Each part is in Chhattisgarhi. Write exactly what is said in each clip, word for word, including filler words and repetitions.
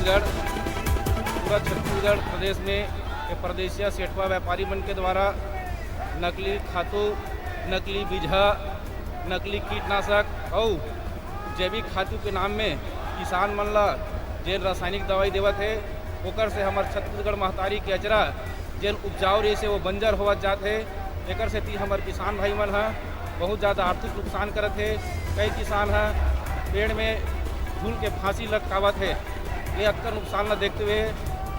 पूरा छत्तीसगढ़ प्रदेश में ये परदेसिया सेठवा व्यापारी मन के द्वारा नकली खातू, नकली बीजहा, नकली कीटनाशक अउ जैविक खातू के नाम में किसान मन ला जेन रासायनिक दवाई देवत हे, ओकर से हमर छत्तीसगढ़ महतारी के अचरा जेन उपजाऊ रहिस हे, वो बंजर होवत जात हे। एकर सेती हमर किसान भाई मन ह बहुत ज़्यादा आर्थिक नुकसान करत हे। कई किसान ह पेड़ में झूल के फांसी लटकावत हे। ये अतका नुकसान ला देखते हुए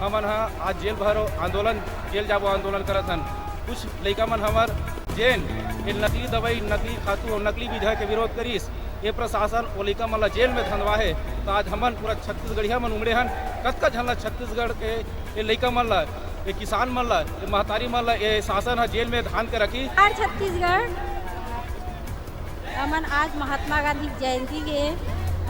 हमन ह आज जेल भरो आंदोलन, जेल जाबो आंदोलन करत हन। कुछ लइका मन हमर जेन ये नकली दवाई, नकली खातू और नकली बीजहा के विरोध करिस, ये प्रशासन वो लइका मन ला जेल में धंधवा हे। तो आज हमन पूरा छत्तीसगढ़िया मन उमड़े हन। कतका झन ला छत्तीसगढ़ के ये लइका मन ला, ये किसान मन ला, ये महतारी मन ला ये शासन ह जेल में धान के रखी। हर छत्तीसगढ़ हमन आज महात्मा गांधी जयंती के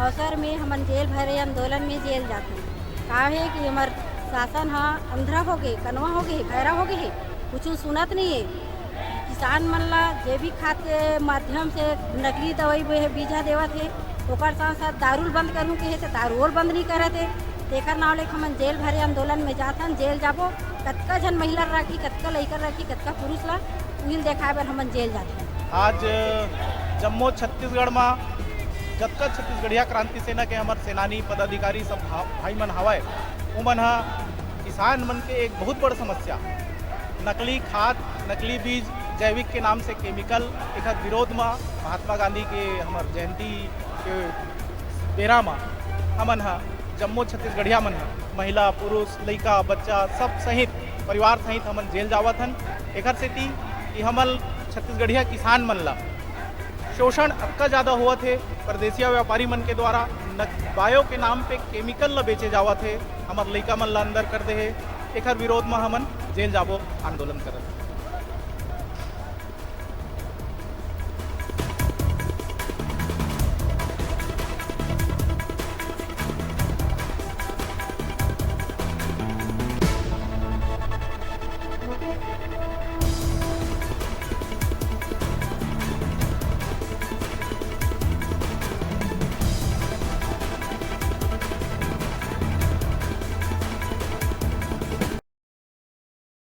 अवसर में हमन जेल भरे आंदोलन में जेल जाथन। काहे कि हमर शासन ह अंधरा हो गे, कनवा हो गे, भैरा हो गे हे, कुछ सुनत नहीं है। किसान मन ला जैविक खाद के माध्यम से नकली दवाई बे-, बीजा देवत हे, ओकर साथ साथ दारू ल बंद करूँ के हे तो दारू ल बंद नहीं करत हे। तेकर नाव लेके हमन जेल भरे आंदोलन में जाथन, जेल जाबो। कतका झन महिला राखी, कतका लइका राखी, कतका पुरुष ला, उहिल देखाए बर हमन जेल जाथन। आज जम्मो छत्तीसगढ़ मा जतका छत्तीसगढ़िया क्रांति सेना के हमर सेनानी पदाधिकारी सब भा-, भाई मन हवय, ओमन ह किसान मन के एक बहुत बड़ समस्या, नकली खाद, नकली बीज, जैविक के नाम से केमिकल, एकर विरोध म महात्मा गांधी के हमर जयंती के बेरा म हमन ह जम्मो छत्तीसगढ़िया मन ह, महिला, पुरुष, लइका, बच्चा, सब सहित, परिवार सहित हमन जेल जावत हन। एकर सेती कि हमन छत्तीसगढ़िया किसान मन ला शोषण अतका ज़्यादा होवत हे, परदेसिया व्यापारी मन के द्वारा न-, बायो के नाम पे केमिकल ला बेचे जावत हे, हमर लइका मन ला अंदर कर दे हे। एकर विरोध म हमन जेल जाबो आंदोलन करत।